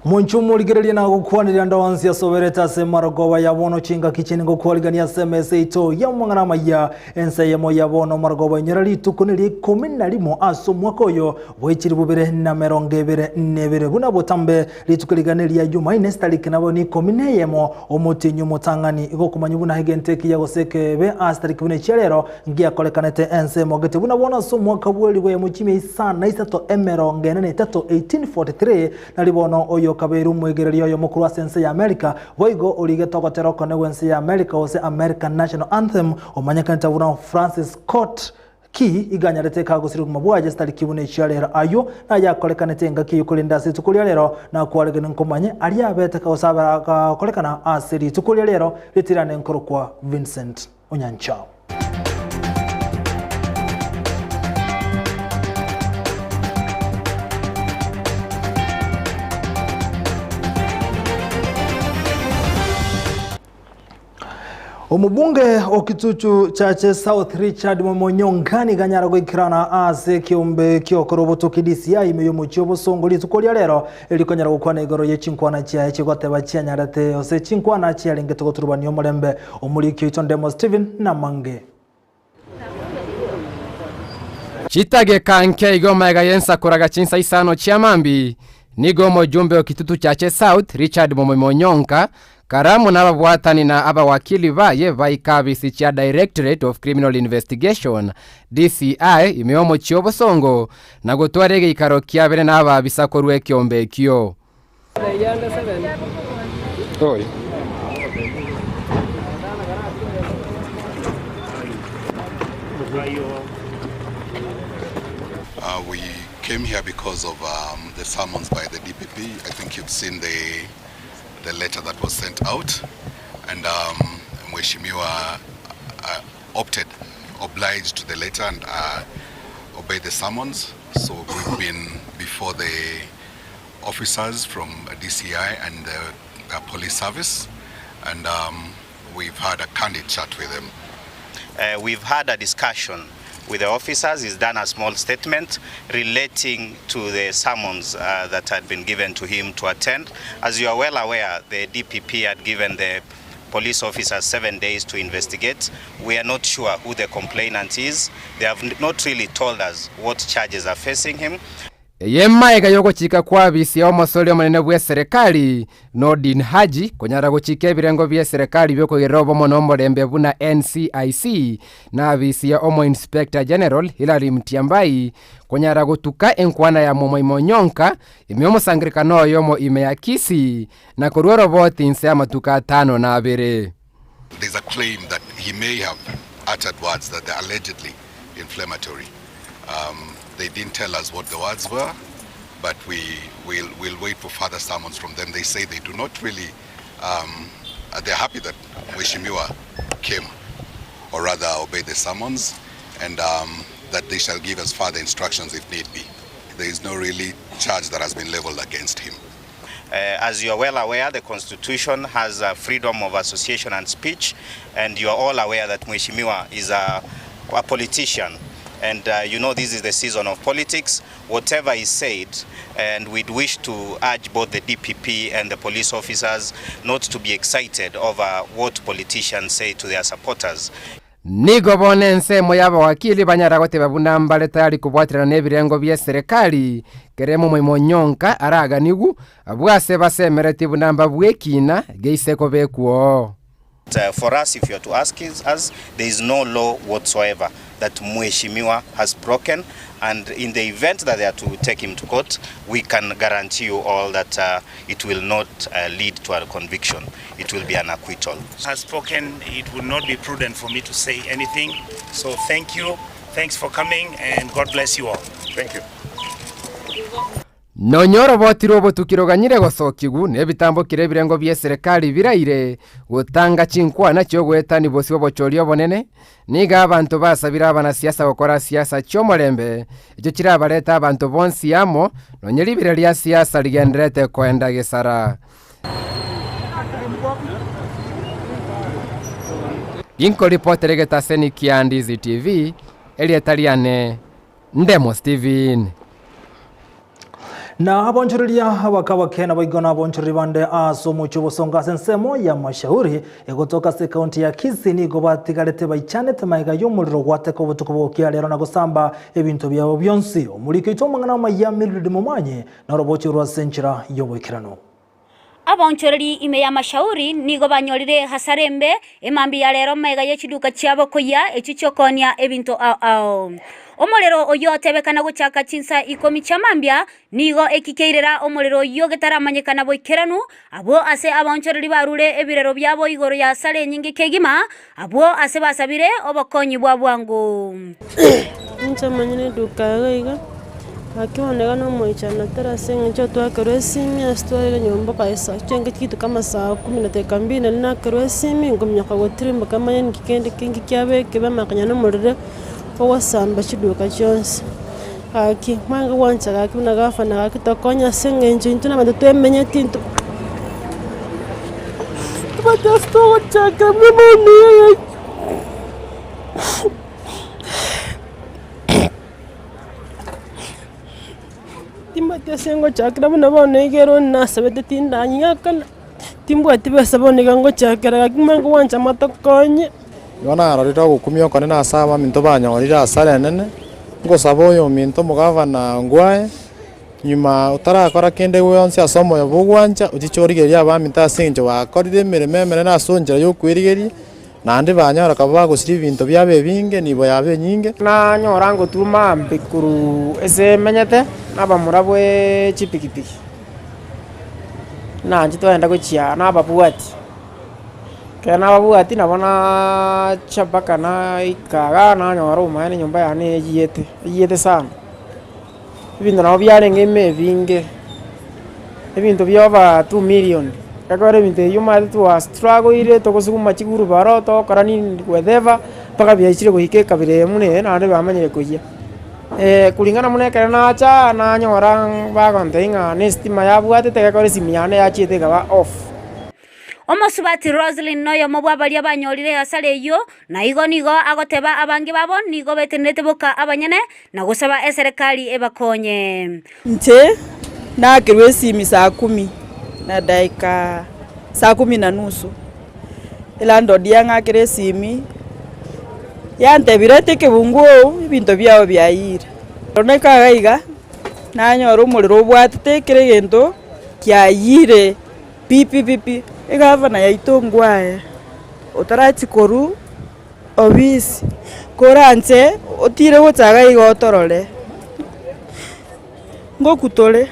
Monche omorigereria na gokwaneria ande onsi asoberete ase marogoba ya bono chingaki chiane ngokwarigania ase emesa yaito y'amang'ana amaya. Ense eyemo ya bono marogoba inyora rituko neria ikomi na rimo ase omwaka oyo bwechiri bubere na merongo ebere na ebere buna botambe rituko riga neria Jumaine sitariki nabo nikomi na eyemo omotienyi omotang'ani. Igo okomanya buna egento ekiya gose ekebe ase tariki buna echia rero Ngiakorekanete ense emogete buna bono ase omwaka bw'elifu eyemo chimia isano na isato emerongo ene na etato, 1843, nari bono oyo okabeire omwegereria oyomo korwa ase ense ya America, boigo origete ogotera okone gw'ense ya America gose American National Anthem, omanyekanete buna Francis Scott Key, iga anyarete kagosira obogima bwaye chitariki buna echia rero. Ayio nayakorekanete engaki eyio korende ase rituko ria rero nakwaregene nkomanye aria abete gose agakorekana ase rituko ria rero ritirane nkorokwa Vincent. Onyancha. Omobunge o Kitutu Chache South Richard Monyonga nigo anyara goikerana ase ekeombe kiokora obotoki DCI ime y'omochie obosongo rituko ria rero erikonyara gokwana igoro ye chinkwana chiaye chigoteba chianyarete gose chinkwana chiarengete goturubania omorembe Omoriki oito Ndemo Stephen namange. Chitageka nke igo magega y'ensakoraga chinsa isano chia mambia, nigo omojumbe o Kitutu Chache South, Richard Momoima Onyonka, kare amo nababwatani na abawakili baye baika abisi chia Directorate of Criminal Investigation, DCI, ime y'omochie obosongo, na gotwara egeikaro kiabere na ababisa korwa ekiombe ekio. Uh, we came here because of um, the summons by the DPP. I think you've seen the, the letter that was sent out, and um, Mheshimiwa uh, opted, obliged to the letter and uh, obeyed the summons. So we've been before the officers from DCI and the uh, police service, and um, we've had a candid chat with them. Uh, we've had a discussion with the officers. He's done a small statement relating to the summons uh, that had been given to him to attend. As you are well aware, the DPP had given the police officers 7 days to investigate. We are not sure who the complainant is. They have not really told us what charges are facing him. Eye maega y'ogochika kw'abisi y'omosori omonene bw'eserekari, Nordin Haji, konyara gochika ebirengo bi'eserekari bi'okogerera obomo na omorembe buna NCIC, na abisi ya Omo-Inspector General Hillary Mutyambai konyara gotuka enkwana ya Momoima Onyonka ime y'omosangererekano oyomo ime ya Kisii na korua oroboti inse y'amatuko atano na abere. There's a claim that he may have uttered words that are allegedly inflammatory. Um, they didn't tell us what the words were, but we will we'll wait for further summons from them. They say they do not really, um, they're happy that Mheshimiwa came, or rather obeyed the summons, and um, that they shall give us further instructions if need be. There is no really charge that has been leveled against him. Uh, as you are well aware, the Constitution has a freedom of association and speech, and you are all aware that Mheshimiwa is a, a politician. And uh, you know this is the season of politics. Whatever is said, and we'd wish to urge both the DPP and the police officers not to be excited over what politicians say to their supporters. Nigo bono ensemo y'abawakili banyara goteba buna mbare tayari kobwaterana nebirengo bi'eserekari, kera emomoima onyonka araganigwe, abwo ase basemeretie buna mbabw'ekina geise kobekwa oo. For us, if you are to ask us, there is no law whatsoever that Mheshimiwa has broken, and in the event that they are to take him to court, we can guarantee you all that uh, it will not uh, lead to a conviction. It will be an acquittal. Has spoken, it would not be prudent for me to say anything. So thank you. Thanks for coming and God bless you all. Thank you. Nonya oroboti rw'obotuki roganyire gosokigwa, na ebitambokire ebirengo bi'eserekari biraire gotanga chinkwana chi'ogoetania bosio bw'obochori obonene, nigo abanto basabire abanasiasa gokora siasa chi'omorembe, echio chirabarete abanto bonsi amo, nonya ribera ria siasa rigendererete koenda gesara. Inkoripotera egetaseni kia Ndizi TV, erieta riane Ndemo Steven. Na abonchoreria abakabake naboigo nabonchoreri bande ase omochie obosongo ase ensemo ya Mashauri egotoka ase ekaunti ya Kisii nigo batigarete baichanete magega y'omorero gwateka obotuko bogokia rero na gosamba ebinto biabo bionsi. Omoriki oito amang'ana amaya Mildred Momanyi norobochie rwa ase enchera y'oboikeranu. Abaonchoreri ime ya Mashauri nigo banyorire hasara embe emambia ya rero magega ye chiduka chiabo koyia echio chi'okoonia ebinto ao ao. Omorero oyio otebekana gochaka chinsa ikomi chia mambia nigo ekikeirera omorero oyio getaramanyekana boikeranu, abwo ase abaonchoreri barure ebirero biabo igoro ya hasara enyinge kegima, abwo ase basabire obokonyi bwa bwango. Inche omonyene eduka iga iga, gaki bono iga nomoichano tari ase eng'encho twakerwa esimi ase twarire nyomba kabisa, chianga chigituka amasaa kumi na dakika mbili naende nakerwa esimi, nkominyoka gotirimboka manye ninki kende kinki kiaba ekebe manya na omorero ogosamba chiduka chionsi. Gaki mwange gwancha gaki buna gavana gaki tokonye ase eng'encho intwe na abanto twemenyeti intwe tobwate ase togochaka buna bono iga. Timbwati ase ngochakera buna bono iga ere onde nasabete tindanyakana, timbwati besa bono iga ngochakera gaki manye gwancha motokonye. Igo narorire ogokumia okonene ase abaminto banyorire asara enene, ngosaba oyominto omogavana ngwae, nyuma otarakora kende gionsi ase omoyo bw'ogwancha, ochiche origererie abaminto ase eng'encho bakorire emeremo emenene ase enchera y'okwerigeria, Naende banyora kaba bagosiria ebinto biabo ebinge, nibo yabo enyinge. Nanyora ngotuma mbe korwa ase menyete nabamura bwe chipikipiki, nanche twagenda gochia nababwati, ekero nababwati nabo nacha mpaka naika igaa nanyora obomaene enyomba yane eyiete, eyiete sana. Ebinto nabo biarenge ime ebinge, ebinto bia over two million, ekero ebinto ebio omanyete twastragoire togosuguma chigurubaro togokora nini whatever, mpaka biachire goika ekabira eye buna eye naende bamanyire koiyia. Kulingana buna ekero nacha nanyora bagontebia ng'a na estima yabwatete egekora esimi yane yachiete ekaba off. Omosubati Roselyn noyomo bw'abaria banyorire ehasara eyio, na igo nigo agoteba abange babo nigo betenerete boka abanyene na gosaba eserekari ebakonye. Inche nakerwa esimi saa kumi na dakika saa kumi na nusu, elandlord yang'akera esimi, yantebia reta ekebunguo ebinto biago biayire. Ekero naika iga iga, nanyora omorero obwatete kera egento kiayire pi pi pi pi, egavana yaito ngwaye, otarachia korwa obisi, koranche otire gocha iga iga otorore, ngoku tore,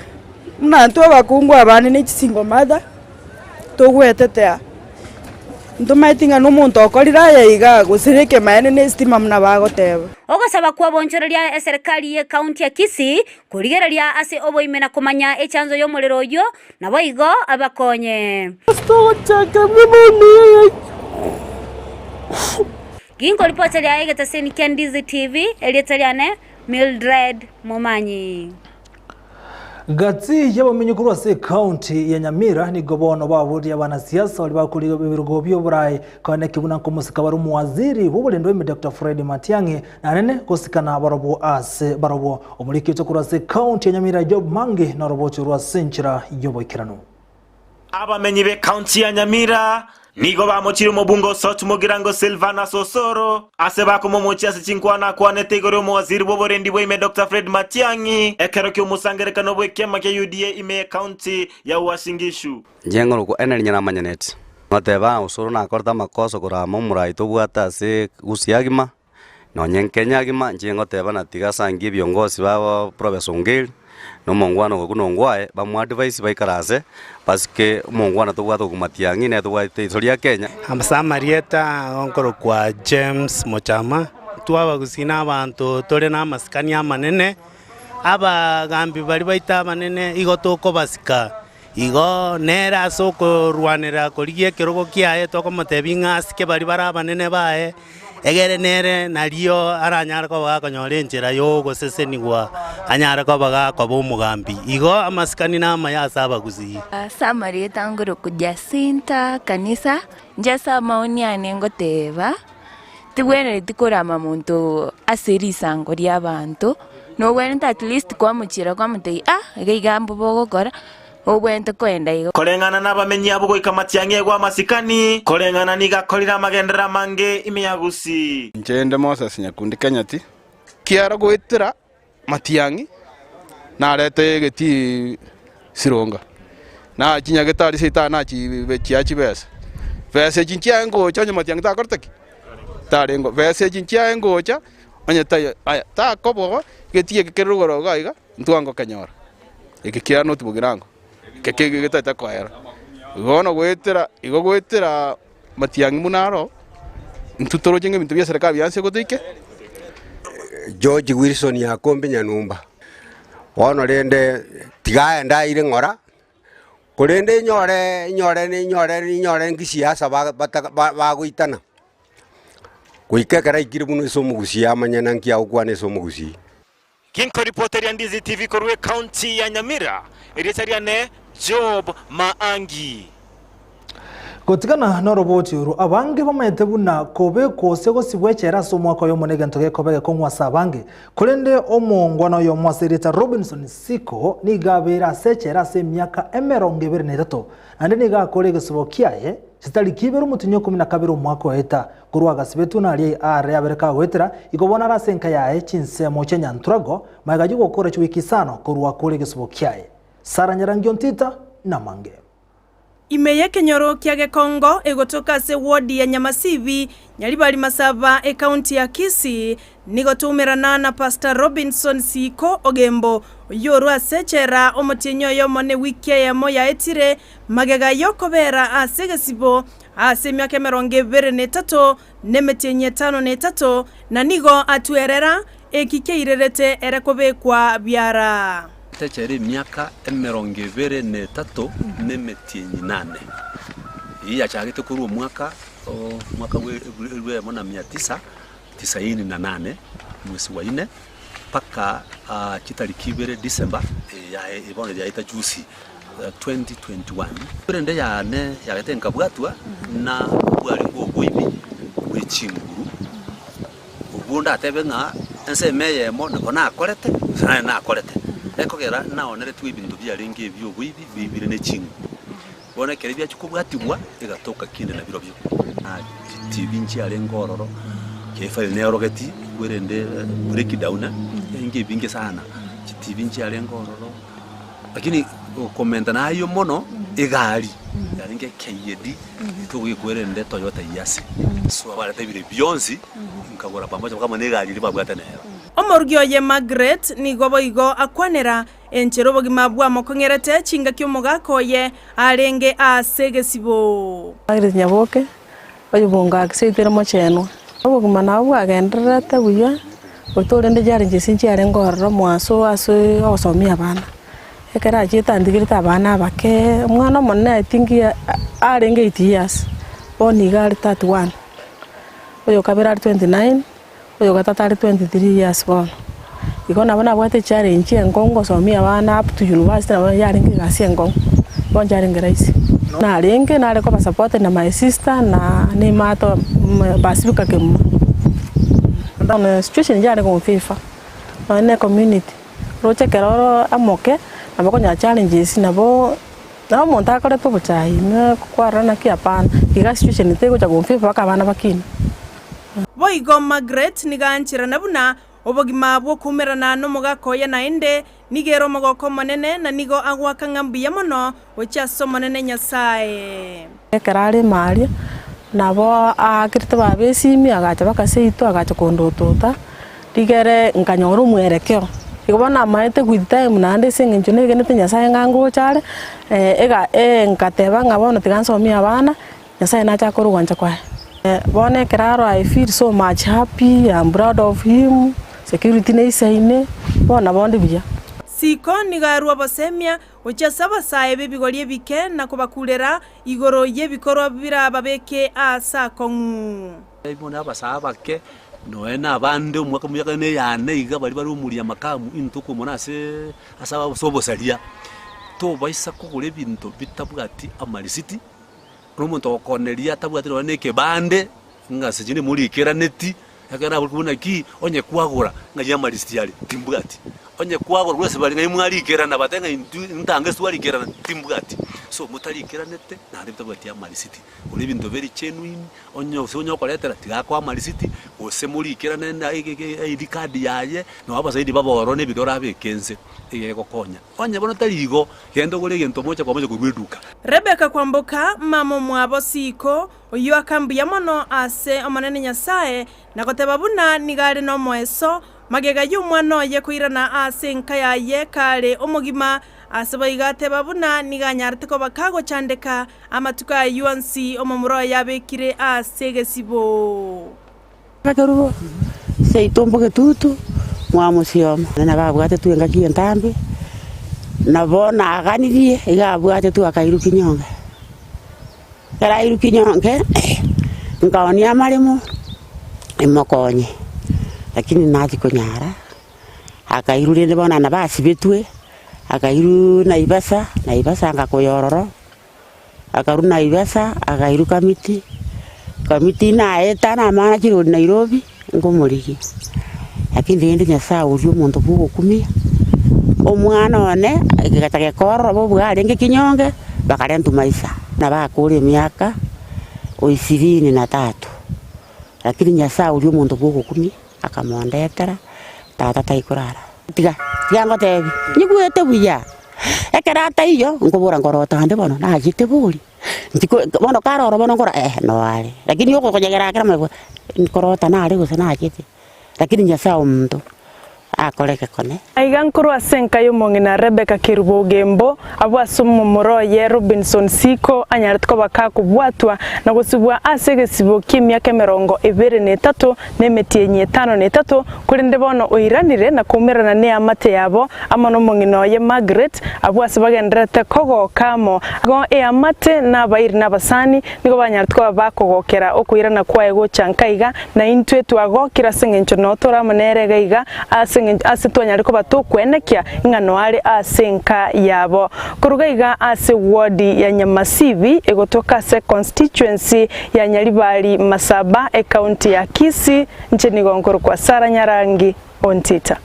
buna intwe abakungu abande ne chisingle mother, togwetete aa, ntomaeti ng'a na omonto okorire aya igaa gose na ekemaene na estima buna bagoteba. Ogosaba kw'obonchoreria eserikari y'Ekaunti ya Kisii korigereria ase oboime na komanya echanzo y'omorero oyio, naboigo abakonye. Ginkoripota ria egetaseni kia Ndizi TV, erieta riane Mildred Momanyi. Gati y'abamenyi korwa ase ekaunti ya Nyamira nigo bono baboria abanasiasa baria bakoriga ebirogo bi'oboraai koeneki buna nkomosika bare omowaziri bw'oborendi bwa ime Doctor Fred Matiang'i Nanene gosikana barobwo ase barobwo. Omoriki ocha korwa ase ekaunti ya Nyamira Job Mangi norobocho rwa ase enchera y'oboikeranu. Abamenyi b'ekaunti ya Nyamira nigo bamochire omobunge o South Mugirango Silvanus Osoro ase bakomomochia ase chinkwana akwanete igoro y'omowaziri bw'oborendi bwa ime Doctor Fred Matiang'i ekero ki'omosangerekano bw'ekiama kia UDA ime y'ekaunti ya Uasin Gishu. Inche ngorokwa Henry Nyiramanyaneti. Ngoteba Osoro nakorete amakoso korama omorai tobwate ase Gusii agima. Nonye nkenya agima, inche ngoteba na tiga asangie ebiongosi babo Professor Ongeri, na omongwana ogo buna ongwae, bamoadvise baikaranse, basike omongwana tobwate ogo Matiang'i nere tobwate iso ria Kenya. Ase amarieta nkorokwa James Mochama, twabagusii na abanto tore na amasikani amanene, abagambi baria baito abanene igo tokobasika, igo nere ase okorwanera korigia ekerogo kiaye tokomotebia ng'a asike baria bare abanene baye. Egere nere nario aranyare koba gakonyora enchera y'ogosesenigwa, anyare koba gakoba omogambi. Igo amasikani namaya ase abagusii. Ase amarieta ngorokwa Jacinta kanisa, inche ase amaoni ane ngoteba, tibwenereti korama monto ase risango ri'abanto. Nobwenerete at least kwamochiera kwamotebia ah iga iga mbobe ogokora, obwenerete koenda iga. Koreng'ana nabamenyi abwo goika matiang'i egwe amasikani, koreng'ana nigo akorire amagenderero amange ime ya Gusii. Inche inde Moses Nyakundi Kenyati. Kiara goetera matiang'i narete egetii sironga, na chinyagetari seita nachibe chibesa. Besa echi nchiaye ngocha onye matiang'i takorete ki? Tarenge. Besa echi nchiaye ngocha onye taiyo aya takoboa egetii eke kere rogoro iga iga ntwangokenyora. Eke kia noti bogirango, eke kege getaete koera. Bono goetera igo goetera matiang'i buna aro, intwe toroche ng'a ebinto bia eserekari bianse gotoike. George Wilson Yakombe Nyanumba, bono rende tiga aende aire ng'ora, korende inyore inyore inyore inyore nkisiasa ba bataka ba bagoitana, goika ekero aikire buna ase omogusii amanye naki agokwana ase omogusii. Ginkoripoteria Ndizi TV korwa ecounty ya Nyamira, erieta riane Job Maangi. Gotigana noroboti oru, abange bamaete buna kobekwa gose gosibwa echela ase omwaka oyomo negento gekoba egekong'u ase abange. Korende omongwana oyomo ase erieta Robinson Siko nigo abeire ase echela ase emiaka 23, naende nigo akore egesubo kiaye chitariki ibere omotienyi o 12 omwaka oeta. Korwa agasibetwe naria aare abere kagoetera, igo bono are ase enka yaye chinsemo chia Nyanturago, magega y'ogokora chiwiki isano korwa akore egesubo kiaye. Sara Nyarangi Ontita namange. Ime y'ekenyoro kia Gekongo egotoka ase ward ya Nyamasibi, Nyaribari Masaba, ecounty ya Kisii, nigo toumerana na Pastor Robinson Siiko Ogembo, oyio orwe ase echela omotienyi oyomo ne wiki eyemo yaetire magega y'okobera ase egesibo ase emiaka 23 na emetienyi etano na etato, na nigo atwerera eki keirerete ere kobekwa biara. Techera emiaka 23 na emetienyi nane. Eyio yachagete korwa omwaka omwaka bwe 1998 mwesi wa ine mpaka chitariki ibere December bono yaeta juzi 2021. Korende yane yagete nkabwatwa na obware bw'oboibi bwe chinguru, obwo ndatebe ng'a ensemo eyemo nabo nakorete gose nare nakorete, ekogera naoneretwe ebinto biarenge ebi'oboibi biibire ne chinguru. Bono ekero biachia kobwatigwa, egatoka kinde nabirobio, na chitibi nchiarenge ororo, kefa neorogeti kwerende breakdown, yarenge ebinge sana, chitibi nchiarenge ororo. Lakini gokomenta nayio mono, egari yarenge KAD, togekwerende Toyota Hiace. So abarete ebire bionsi, nkagora pamoja kamo na egari eria babwate nero. Omorugi oye Margaret nigo boigo akwanera enchera obogima bwamokong'erete chingaki omogaka oye arenge ase egesibo. Margaret Nyaboke, oyobonga seito ere mochenwa. Obogima nabo bwagendererete buya, goika orende challenges nchiarenge ororo omoaso ase ogosomia abana. Ekero achiete antigerete abana abake, omwana omonene I think arenge eight years, bono iga are 31, oyo kabere are 29, oyo gatato are 23 years bono. Igo nabo nabwate echallenge enkong'u gosomia abana up to university nabo yarenge egasi enkong'u, bono nchiarenge rahisi. Narenge nare koba supported na my sister na nimato basibika kemuma. Bono situation yare gonfavour nonye na ecommunity, roche ekero ore omoke nabo okonyora challenges nabo nabo omonto akorete obochai ime kwarora naki hapana, iga situation tegocha gonfavour mpaka abana bakine. Boigo Margaret nigo ancherana buna obogima bw'okoumerana nomogaka oye naende, nigo ere omogoko omonene na nigo agoaka ng'a mbuya mono gochia ase Omonene Nyasae. Ekero are ime aria, nabo aakerete baba esimi, agacha mpaka seito, agacha kondotota, rigere nkanyora omwerekeo. Igo bono namaete with time naende ase eng'encho negenete Nyasaye ng'a ngocha are, ega nkateba ng'a bono tiga nsomie abana, Nyasaye nache akore ogwancha kwaye. Bono ekero aro I feel so much happy, am proud of him, security neisaine, bono nabo onde buya. Siko nigo arua obosemia gochia ase abasae b'ebigori ebike na kobakurera igoro y'ebikorwa birababeke aase akong'u. Bono abasae abake, nonya na abande omwaka omuya na eyane iga baria bare omoria makamu intwe okomona ase ase obosaria, tobaisa kogora ebinto bitabwati amarisiti. Nomonto ogokoneria atabwati nonya na ekebande, ng'a ase chinde morikeraneti, Ekero naborokigwe buna ki, onye kwagora ng'ai amarisiti are, timbwati. Onye kwagora korwa ase bare ng'ai mwarikerana, batebe ng'a intwe ntange ase twarikerana, timbwati. So motarikeranete naende motabwati amarisiti, gora ebinto very genuine, onye gose onye okoretera tiga akoe amarisiti, gose morikerane na ID card yaye, nabo abasaidi babe ororo na ebinto orabeke inse, iga egokonya. Onye bono tari igo, genda ogore egento moche komocha korwa eduka. Rebeka kwamboka mama omwabo Siiko, oyio aka mbuya mono ase Omonene Nyasae, na goteba buna nigo are nomoeso, magega y'omwana oye koirana ase enka yaye kare omogima, ase boigo ateba buna nigo anyarete koba kagochandeka amatuko ayio onsi omomura oye abekire ase egesibo. Ekerubo seito mbogetutu mwamosia omo, na nababwatetwe engaki entambe, na bono aganirie iga abwatetwe akairwa kinyonge. Ekero airwe kinyonge, nkaonia amaremo imokonye, lakini nachia konyara, akairwa rende bono nabo asibetwe, akairwa Naivasha, Naivasha ngakoya ororo. Akarua Naivasha akairwa Kamiti, Kamiti naeta namana chirori Nairobi nkomorigia. Lakini rende Nyasaye oria omonto bwa ogokumia, omwana one egegacha gekorora bobe arenge kinyonge, bakarentwa maisa. Nabo akore emiaka o ishirini na tatu, lakini Nyasaye oria omonto bwa ogokumia akamondetera, tata taikorara. Tiga, tiga ngotebie, nyigwete buya. Ekero ataiyo, nkobora nkorota ande bono, nachete bori, ntiko bono kare oro bono nkora eh noare, lakini okonyegera kera omanye nkorota nare gose nachete, lakini Nyasaye omonto akore egekone. Aiga nkorwa ase enka y'omong'ina Rebecca Kerubo Ogembo, abwo ase omomura oye Robinson Siko anyarete koba kakobwatwa na gosibwa ase egesibo ki'emiaka emerongo ebere na etato na emetienyi etano na etato, korende bono oiranire na koumerana neamate yabo amo nomong'ina oye Margaret, abwo ase bagendererete kogoka amo. Igo eamate na abairi na abasani nigo banyarete koba bakogokera okoirana kwaye gocha nka iga, na intwe twagokire ase engencho noo tore amo nere iga iga, ase engencho ase twanyare koba tokwenekia ng'a noo are ase enka yabo. Koruga iga ase ward ya Nyamasibi egotoka ase constituency ya Nyaribari Masaba ecounty ya Kisii, inche nigo nkorokwa Sarah Nyarangi Ontita.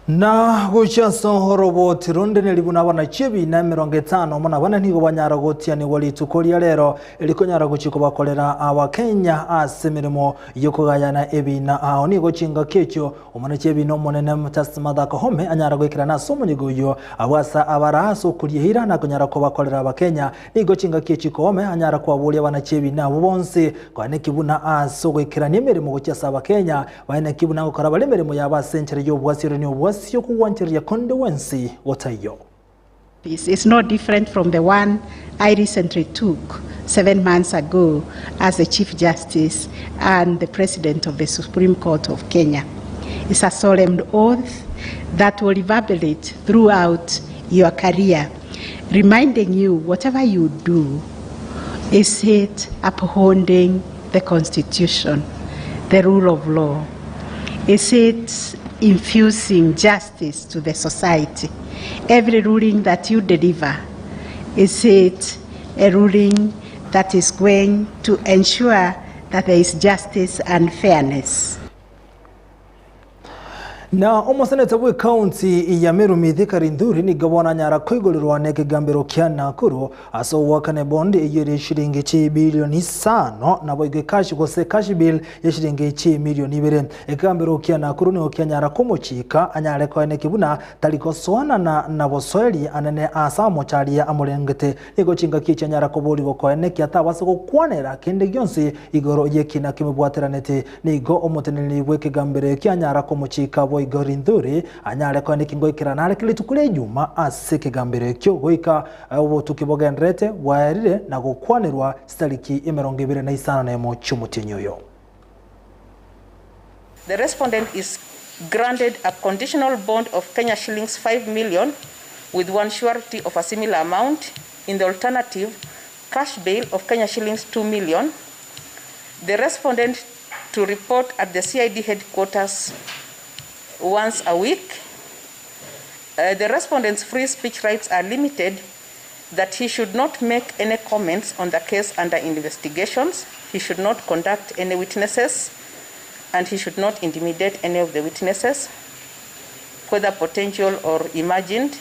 Na gochia ase oroboti ronde neri buna abanachi ebiina 50 amo nabane nigo banyara gotianigwa rituko ria rero erikonyara gochia kobakorera Abakenya ase emeremo yokogayana ebiina ao. Nigo chingaki echio Omonachi ebiina omonene Justice Martha Koome anyara goikerana ase omonyigo oyio abwo ase abara ase okoria eira na konyara kobakorera Abakenya. Nigo chingaki echi Koome anyara koaboria abanachi ebiina abwo bonsi koaneki buna ase ogoikerania emeremo gochia ase Abakenya baeneki buna gokora bare emeremo yabo ase enchera y'obwasi ore nobwasi okogwanchereria konde gwensi gotaiyo. It's no different from the one I recently took 7 months ago as the Chief Justice and the President of the Supreme Court of Kenya. It's a solemn oath that will reverberate throughout your career, reminding you whatever you do, is it upholding the Constitution, the rule of law? Is it infusing justice to the society? Every ruling that you deliver, is it a ruling that is going to ensure that there is justice and fairness? Na omoseneta bw'ekaunti ya Meru Mithika Linturi nigo bono anyara koigorerwa nekegambero kia Nakuru ase ogoakana ebondi eyio ere eshiringi chibilioni isano naboigo ekashi gose cash bill yeshiringi chimilioni ibere. Ekegambero kia Nakuru nigo kianyara komochika anyare koeneki buna tari gosoanana na bosoeri anene ase amocharia amorengete. Nigo chingaki echi anyara koborigwa koenekia tabasa gokwanera kende gionsi igoro y'ekina kemobwateranete. Nigo omoteneneri bw'ekegambero ekio anyara komochika boigo Linturi anyare koenekia ngoikerana are kera rituko ri'ejuma ase ekegambero ekio goika obotuki bogendererete bwaerire na gokwanerwa chitariki 25 chi'omotienyi oyo. The respondent is granted a conditional bond of Kenya shillings 5 million with one surety of a similar amount. In the alternative, cash bail of Kenya shillings 2 million. The respondent to report at the CID headquarters once a week. The respondent's free speech rights are limited, that he should not make any comments on the case under investigations. He should not conduct any witnesses. and he should not intimidate any of the witnesses, whether potential or imagined.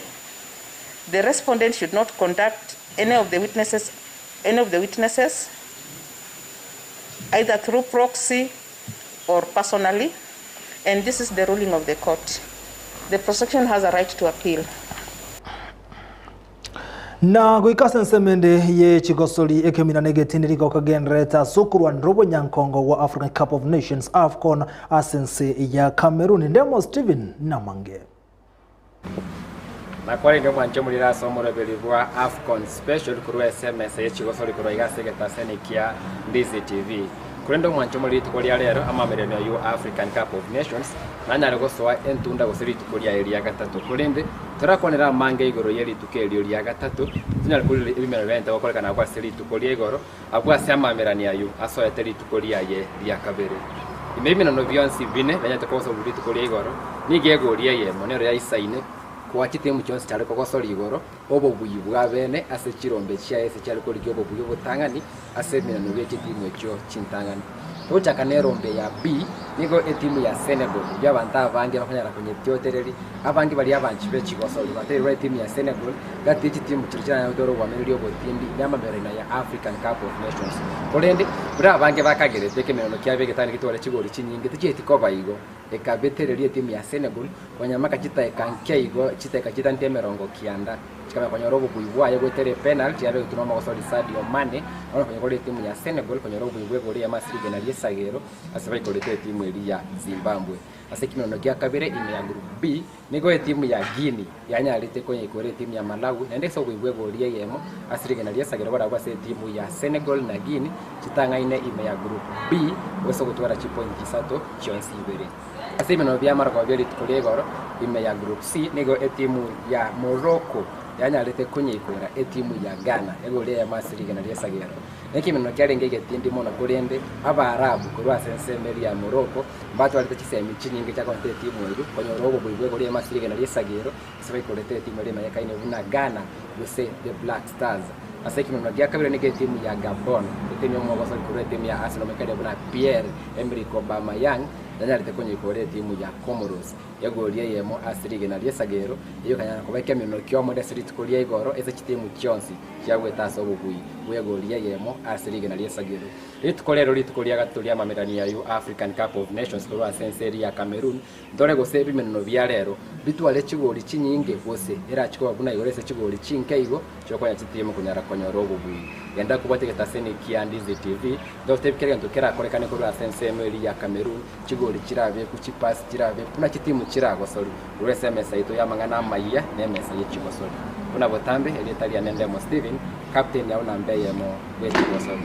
The respondent should not conduct any of the witnesses, any of the witnesses either through proxy or personally, and this is the ruling of the court. The prosecution has a right to appeal. Na goika ase ensemo ende ye chigosori ekemina na egetindi nigo kagendererete ase okorwanera obonyankongo bwa African Cup of Nations, AFCON, ase ense ya Cameroon. Ndemo Stephen Namange. Nakwarenge omwanche omorero ase omoroberi bwa AFCON Special korwa ase emesa ye chigosori korwa iga ase egetaseni kia Ndizi TV. Korende omwanche omorero rituko ria rero amamererano ayio African Cup of Nations nanyare gosoa entunda gose rituko riaye ria gatato. Korende torakwanere amange igoro ye rituko erio ria gatato, tonyare korire ebimero biaye gokorekana agwo ase rituko ria igoro, agwo ase amamererano ayio asoete rituko riaye ria kabere. Ime ebimenano bionsi bine bianyarete kogosorwa rituko ria igoro, nigo egoria eyemo nero yaisaine koa chitimu chionsi chiare kogosorwa igoro, obobui bw'abeene ase chirombe chiaye ase chiare korigia obobui obotang'ani ase ebimenano bie chitimu echio chintang'ani. Togochaka nerombe ya B, nigo etimu ya Senegal, eyio abanto abange bakonyara konyetiotereria, abange baria abanchi be chigosori bateirwe etimu ya Senegal gati ye chitimu chiria chiranyare gotwara obwameneria obotindi n'amamererano ya African Cup of Nations. Korende, buna abange bakagerete ekemenano kiabo egetang'ani getware chigori chinyinge tichieti koba igo. Ekabetereria etimu ya Senegal konyamaka chitaeka nke igo chitaeka chitanete 90 chikamanya konyora obobui bwaye goetera epenalty yabegetwe nomogosori Sadio Mane bono konyora etimu ya Senegal konyora obobui bw'egori eyemo ase rigena ri'esagero ase baikorete etimu eria ya Zimbabwe. Ase ekemenano gia kabere ime ya Group B nigo etimu ya Guinea yanyarete konyeikora etimu ya Malawi naende ase obobui bw'egori eyemo ase rigena ri'esagero barabwo ase etimu ya Senegal na Guinea chitang'aine ime ya Group B gose gotwara chipointi isato chionsi ibere. Ase ebimenwa bi'amarogoba bie rituko ria igoro ime ya Group C nigo etimu ya Morocco yanyarete konyeikora etimu ya Ghana egori eyemo ase rigena ri'esagero. Nekemenwa kiarenge egetindi mono korende Abaarabu korwa ase ensemo eria ya Morocco mbatwarete chisemi chinyinge chiakonete etimu eyio konyora obobui bw'egori eyemo ase rigena ri'esagero ase baikorete etimu eria emanyekaine buna Ghana gose The Black Stars. Ase ekemenwa gia kabere nigo etimu ya Gabon, etimu y'omogosori korwa etimu ya Arsenal omanyekaine buna Pierre Emerick Aubameyang yanyarete konyeikora etimu ya Comoros egori eyemo ase rigena ri'esagero, eyio ekanyara koba ekemenwa ki'omonto ase rituko ria igoro ase chitimu chionsi chiagwete ase obobui bw'egori eyemo ase rigena ri'esagero. Rituko rero rituko ria gatato ri'amamererania ayio African Cup of Nations korwa ase ense eria ya Cameroon Ntore gose ebimeneno bia rero bitware chigori chinyinge, gose erache koba buna igoro ase chigori chinke igo chiokonya chitimu konyara konyora obobui. Genda kobwate egetaseni kia Ndizi TV, ntogotebi kera egento kerakorekane korwa ase ensemo eria ya Cameroon, chigori chirabeku, chipasi chirabeku, buna chitimu chiragosori korwa ase emesa yaito y'amang'ana amayia na emesa ye chigosori. Buna botambe, erieta riane Ndemo Stephen, captain yao namba eyemo bwe chigosori.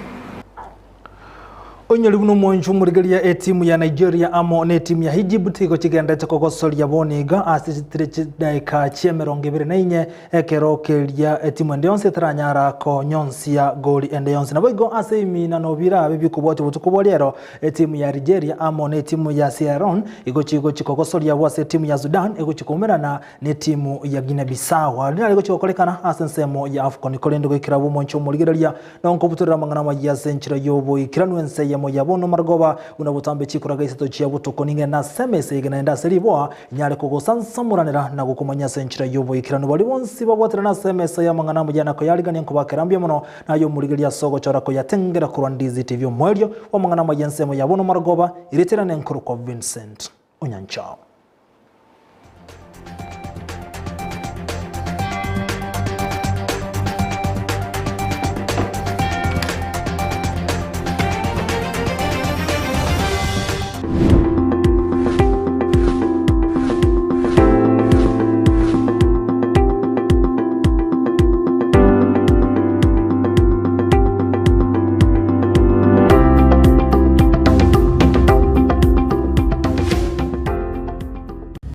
Onyori buna omwancho omorigereria etimu ya Nigeria amo netimu ya Egypt igo chigenderete kogosoria bono iga ase chitire chidaeka chi'emerongo ebere na inye ekero keria etimu ende yonsi etaranyara konyonsia goli ende yonsi. Naboigo ase eminano birabe bikobwatia obotuko bwa riero etimu ya Algeria amo netimu ya Sierra Leone igo chigochi kogosoria abwo ase etimu ya Sudan egochi koumerana netimu ya Guinea Bissau. Aria nare gochi gokorekana ase ensemo ya Afcon korende goikera abwo omwancho omorigereria Nonkobutorera amang'ana amayia ase enchera y'oboikeranu ense eyemo ya bono marogoba, buna botambe chikoraga isato chia botuko, ning'ende ase emesa eye naende ase riboa, nyare kogosansamoranera na gokomanya ase enchera y'oboikeranu. Baria bonsi babwaterana ase emesa y'amang'ana amayia na koyarigania nkobakera mbuya mono, naye omorigereria ase ogochora koyatengera korwa Ndizi TV. Omoerio bw'amang'ana amayia ensemo ya bono marogoba, erieta riane nkorokwa Vincent Onyancha.